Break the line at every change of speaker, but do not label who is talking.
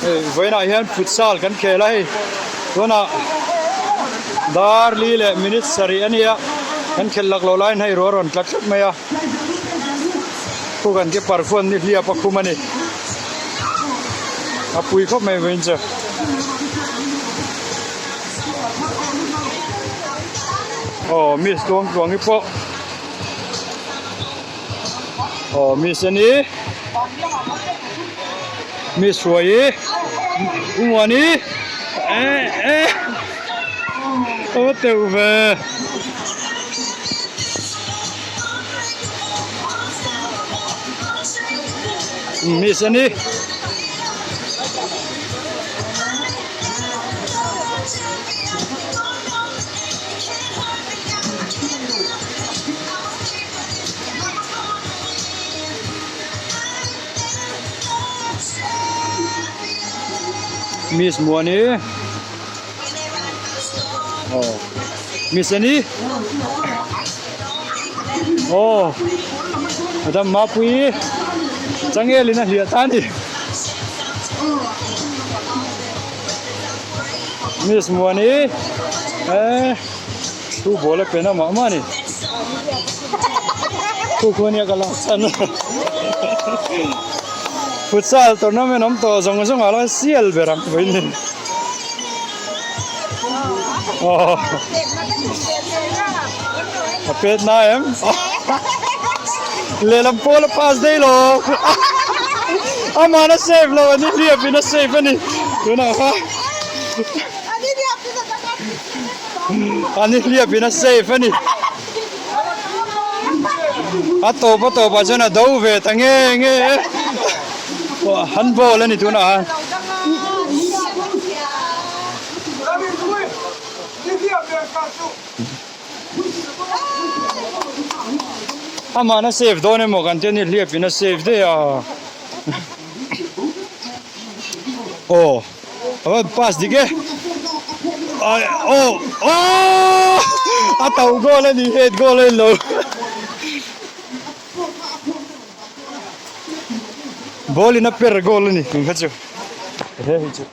Hei vawiinah hian futsal kan khel a hei tunah dar li leh minute sarih a nia kan khelh lak loh laiin hei ruah a rawn tla tlat mai a khu kan keeper khuan ni hliap a khum a ni a pui khawp mai vawiin chu. Aw miss tluang tluang hi pawh. Aw miss a ni miss hruai i u muani eh eh aw teuh ve miss a ni. Miss Muani aw Miss Ani aw Madam Mapuii changel in a hliah ta a ni Miss Muani eh. Thu ball a pen a mah mah a ni. Thu khu ania ka lak chhan a. Futsal tournament awm tawh zawng zawng ah lah sial ber ang vawiin ni. Aw. A pet na em? Lehlam pawl a pass daih lo. Amah na save lo a ni hliap in a save a ni. Tunah khan. Ani hliap in a safe a ni. A tawp a tawp ah chuan a do ve ta nge nge e. Handball a ni tunah a. Amah a safe dawn emaw kan tia ni hliap in a safe daih a. Aw. A pass dik e. Ai aw aw a to goal a ni head goal a ni lo. Ball in a per goal a ni tun kha chu. He hei chu.